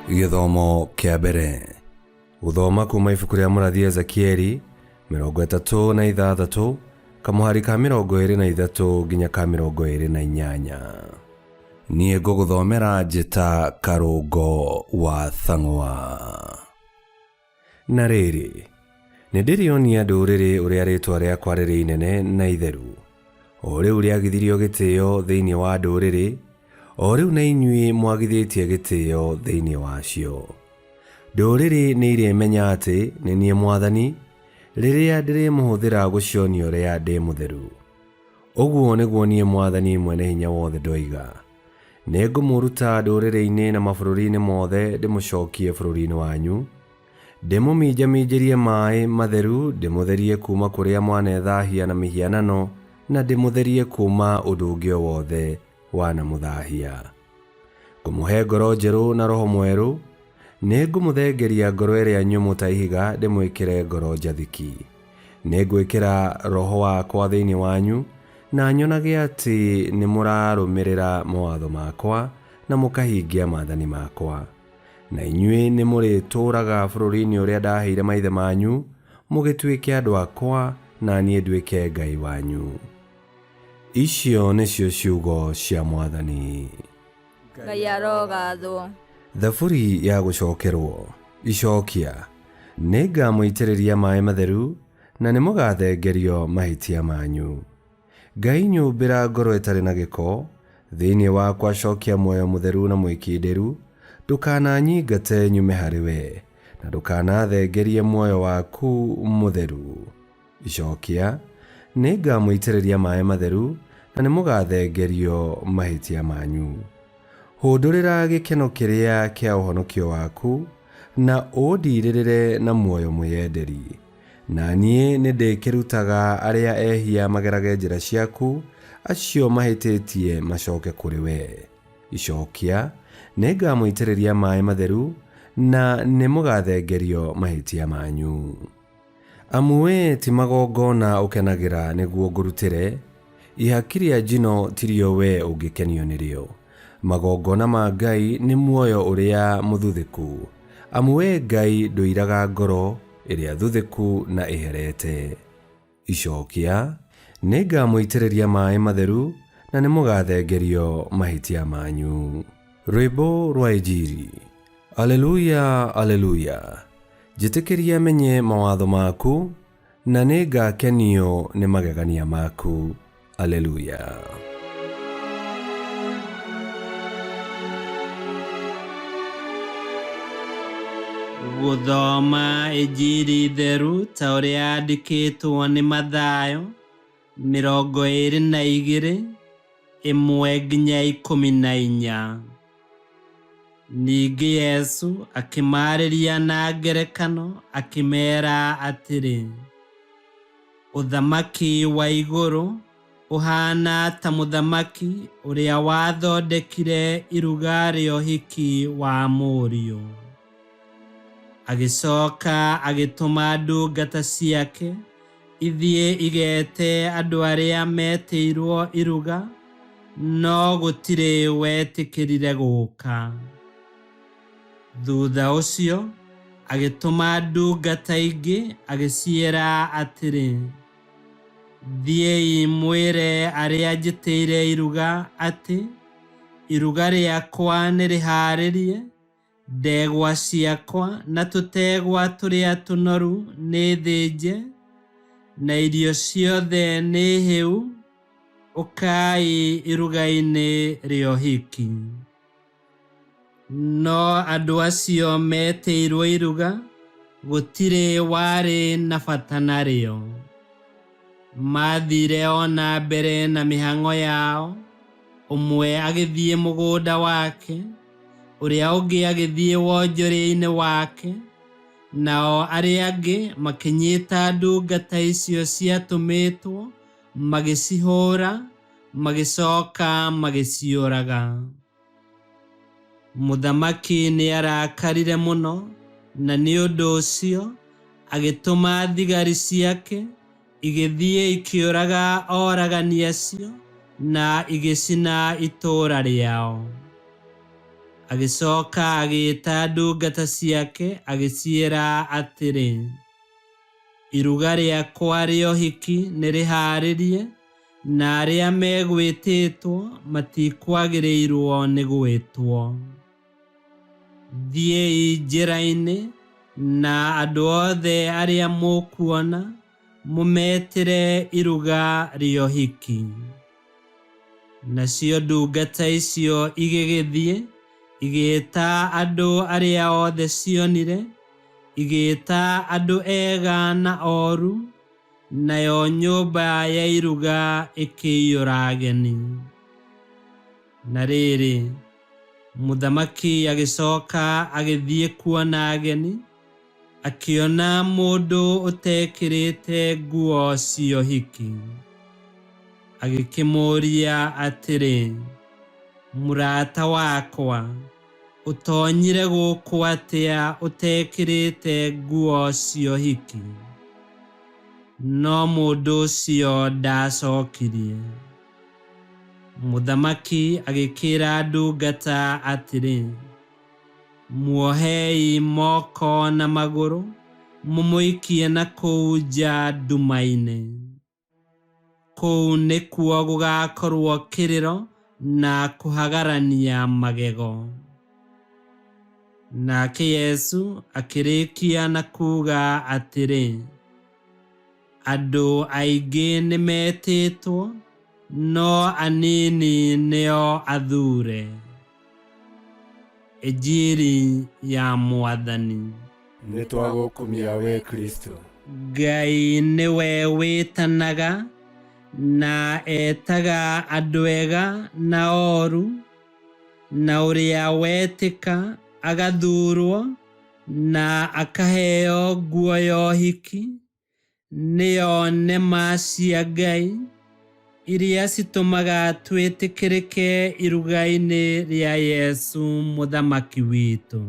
Gĩthomo kĩa mbere. Gũthoma kuma ibuku rĩa mũrathi Ezekieli 36 kamũhari ka 23 nginya ka 28. Niĩ ngũgũthomera njĩta Karũngo wa Thang'wa. Na rĩrĩ, nĩndĩrĩonia ndũrĩrĩ ũrĩa rĩĩtwa rĩakwa rĩrĩ inene na itheru, o rĩu rĩagithirio gĩtĩo thĩinĩ wa ndũrĩrĩ, o rĩu na inyuĩ mwagithĩtie gĩtĩo thĩinĩ wacio. Ndũrĩrĩ nĩirĩmenya atĩ nĩ niĩ Mwathani, rĩrĩa ndĩrĩmũhũthĩra gũcionia ũrĩa ndĩ mũtheru. Ũguo nĩguo niĩ Mwathani Mwene-Hinya-Wothe ndoiga. Nĩngũmũruta ndũrĩrĩ-inĩ na mabũrũri-inĩ mothe ndĩmũcokie bũrũri-inĩ wanyu, ndĩmũminjaminjĩrie maĩ matheru, ndĩmũtherie kuuma kũrĩa mwanethaahia na mĩhianano, na ndĩmũtherie kuuma ũndũ ũngĩ o wothe wanamũthaahia. Ngũmũhe ngoro njerũ na roho mwerũ, nĩngũmũthengeria ngoro ĩrĩa nyũmũ ta ihiga ndĩmwĩkĩre ngoro njathĩki. Nĩngwĩkĩra roho wakwa thĩinĩ wanyu, na nyonage atĩ nĩmũrarũmĩrĩra mawatho makwa na mũkahingia maathani makwa. Na inyuĩ nĩmũrĩtũũraga bũrũri-inĩ ũrĩa ndaheire maithe manyu, mũgĩtuĩke andũ akwa, na niĩ nduĩke Ngai wanyu. Icio nĩcio ciugo cia Mwathani. Ngai arogathwo. Thaburi ya gũcokerwo. Icokia. Nĩngamũitĩrĩria maĩ matheru, na nĩmũgathengerio mahĩtia manyu. Ngai nyũmbĩra ngoro ĩtarĩ na gĩko, thĩinĩ wakwa cokia muoyo mũtheru na mwĩkindĩru, ndũkananyingate nyume harĩ we, na ndũkanathengerie muoyo waku mũtheru. Icokia, Nĩngamũitĩrĩria maĩ matheru, na nĩmũgathengerio mahĩtia manyu. Hũndũrĩra gĩkeno kĩrĩa kĩa ũhonokio waku, na ũndiirĩrĩre na muoyo mwĩyenderi. Na niĩ nĩndĩkĩrutaga arĩa ehia magerage njĩra ciaku, acio mahĩtĩtie macoke kũrĩ wee. Icokia, Nĩngamũitĩrĩria maĩ matheru, na nĩmũgathengerio mahĩtia manyu. Amu wee ti magongona ũkenagĩra nĩguo ngũrutĩre, ihaki rĩa njino tirĩo wee ũngĩkenio nĩrĩo. Magongona ma Ngai nĩ muoyo ũrĩa mũthuthĩku, amu wee Ngai ndũiraga ngoro ĩrĩa thuthĩku na ĩherete. Icokia, Nĩngamũitĩrĩria maĩ matheru, na nĩmũgathengerio mahĩtia manyu. Rwĩmbo rwa Injiri. Aleluya, Aleluya! Njĩtĩkĩria menye mawatho maku, na nĩngakenio nĩ magegania maku. Aleluya. Gũthoma Injiri theru ta ũrĩa yandĩkĩtwo nĩ Mathayo 22 1-14. Ningĩ Yesũ akĩmaarĩria na ngerekano akĩmeera atĩrĩ, Ũthamaki wa igũrũ ũhaana ta mũthamaki ũrĩa wathondekire iruga rĩa ũhiki wa mũriũ. Agĩcoka agĩtũma ndungata ciake ithiĩ igeete andũ arĩa meetĩirwo iruga, no gũtirĩ wetĩkĩrire gũũka. Thutha ũcio agĩtũma ndungata ingĩ agĩciĩra atĩrĩ, Thiĩi mwĩre arĩa njĩtĩire iruga atĩ, 'Iruga rĩakwa nĩrĩhaarĩrie, Ndegwa ciakwa na tũtegwa tũrĩa tũnoru nĩ thĩnje, na irio ciothe nĩ hĩu, ũkai iruga-inĩ rĩa ũhiki. No andũ acio metĩirwo iruga, gũtirĩ warĩ na bata narĩo. Maathire o na mbere na mĩhang'o yao, ũmwe agĩthiĩ mũgũnda wake, ũrĩa ũngĩ agĩthiĩ wonjoria-inĩ wake, nao arĩa angĩ makĩnyita ndungata icio ciatũmĩtwo, magĩcihũũra, magĩcoka magĩciũraga. Mũthamaki nĩarakarire mũno, na nĩ ũndũ ũcio agĩtũma thigari ciake igĩthiĩ ikĩũraga oragani acio na igĩcina itũũra rĩao. Agĩcoka agĩĩta ndungata ciake agĩciĩra atĩrĩ, iruga rĩakwa rĩa ũhiki nĩrĩhaarĩrie, na arĩa megwĩtĩtwo matikwagĩrĩirwo nĩ gwĩtwo. Thiĩi njĩra-inĩ, na andũ othe arĩa mũkuona mũmetĩre iruga rĩa ũhiki. Nacio ndungata icio igĩgĩthiĩ, igĩĩta andũ arĩa othe cionire, igĩĩta andũ ega na oru, nayo nyũmba ya iruga ĩkĩiyũra ageni. Na rĩrĩ, mũthamaki agĩcoka agĩthiĩ kuona ageni, akĩona mũndũ ũtekĩrĩte nguo cia ũhiki. Agĩkĩmũũria atĩrĩ, mũrata wakwa, ũtonyire gũkũ atĩa ũtekĩrĩte nguo cia ũhiki? No mũndũ ũcio ndacokirie. Mũthamaki agĩkĩra ndungata atĩrĩ, muohei moko na magũrũ, mũmũikie na kũu nja nduma-inĩ. Kũu nĩkuo gũgakorwo kĩrĩro na kũhagarania magego. Nake Yesu akĩrĩkia na kuuga atĩrĩ, andũ aingĩ nĩmetĩtwo, no anini nĩo athuure. Injiri ya Mwathani. Nĩtwagũkumia we Kristo. Ngai nĩwe wĩtanaga na etaga andũ ega na oru, na ũrĩa wetĩka agathurwo na akaheo nguo ya ũhiki, nĩyo nema cia Ngai iria citũmaga twĩtĩkĩrĩke iruga-inĩ rĩa Yesu mũthamaki witũ.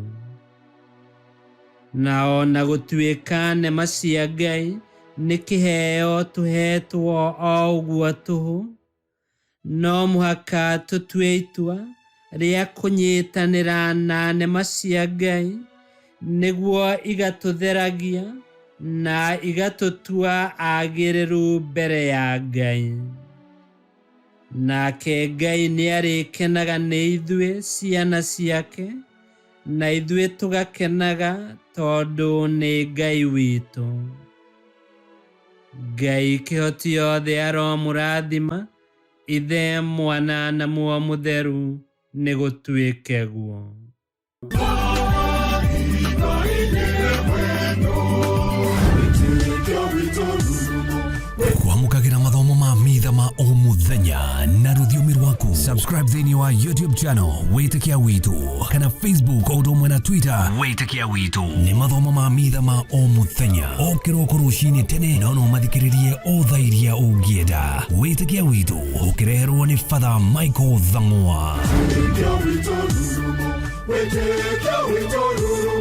Na ona gũtuĩka nema cia Ngai nĩ kĩheo tũhetwo o ũguo tũhũ, no mũhaka tũtue itua rĩa kũnyitanĩra na nema cia Ngai nĩguo igatũtheragia na igatũtua agĩrĩru mbere ya Ngai. Nake Ngai nĩarĩkenaga nĩ ithuĩ ciana ciake, na ithuĩ tũgakenaga tondũ nĩ Ngai witũ. Ngai kĩhoti yothe aromũrathima, Ithe, Mwana na Muoyo Mũtheru, nĩgũtuĩke guo. Kwamũkagĩra mathomo ma mitha ma o mũthenya na rũthiomi rwaku. Subscribe thĩinĩ wa YouTube channel Wĩtĩkia Witũ kana Facebook o ũndũ ũmwe na Twitter Wĩtĩkia Witũ. Nĩ mathomo ma mitha ma o mũthenya o kĩroko rũcinĩ tene, no no mathikĩrĩrie o thaa iria ũngĩenda. Wĩtĩkia Witũ ũkĩreherwo nĩ Father Michael Thang'wa. Wĩtĩkia witũ rurumo, wĩtĩkia witũ rurumo.